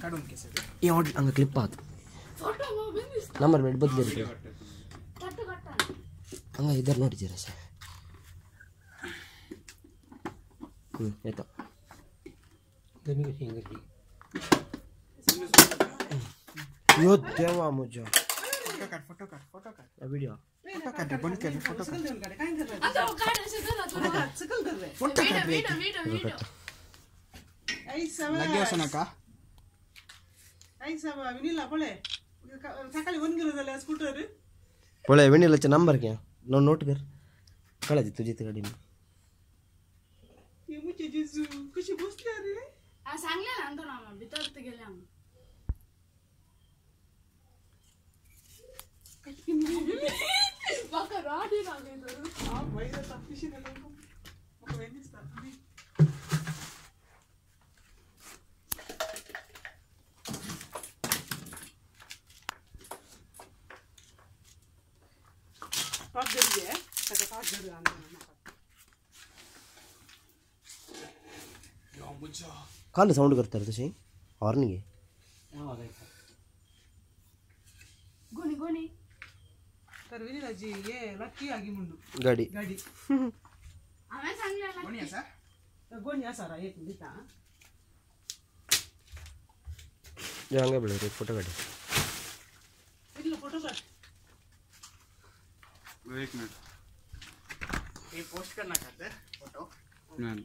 काढून केस ये ऑड अंग क्लिप आत नंबर बेड बदले हंगा इधर नोट जरा से येता गमी कशी इंग्रजी यो देवा मुझे फोटो काढ फोटो काढ वीडियो फोटो काढ बंद कर फोटो काढ आता काढ असे धरा तुला सकल धर रे फोटो काढ वीडियो वीडियो वीडियो ऐसा लगे असं नका ऐसा विनीला पळे सकाळी वन गेलो झाले स्कूटर पळे विनीलाचा नंबर घ्या नो नोट कर कळायची तुझी ती गाडी ये मुझे जेजू कशी बसली रे आ सांगले ना तो ना भीतर ते गेले आम्ही बाका राडी लागले तर हा बाई तापिशी ना मग वेनिस्ता पाक गरी आहे ताका पाक गरी आणला काल साउंड करता रे तशी हॉर्न घे गोणी गोणी तर विनीलाजी ये लकी आगी मुंडू गाडी गाडी आम्ही सांगले कोणी असा गोणी असा रा एक दिता जांगे बळे रे फोटो काढ इथला फोटो काढ एक मिनट ये पोस्ट करना करते फोटो नहीं।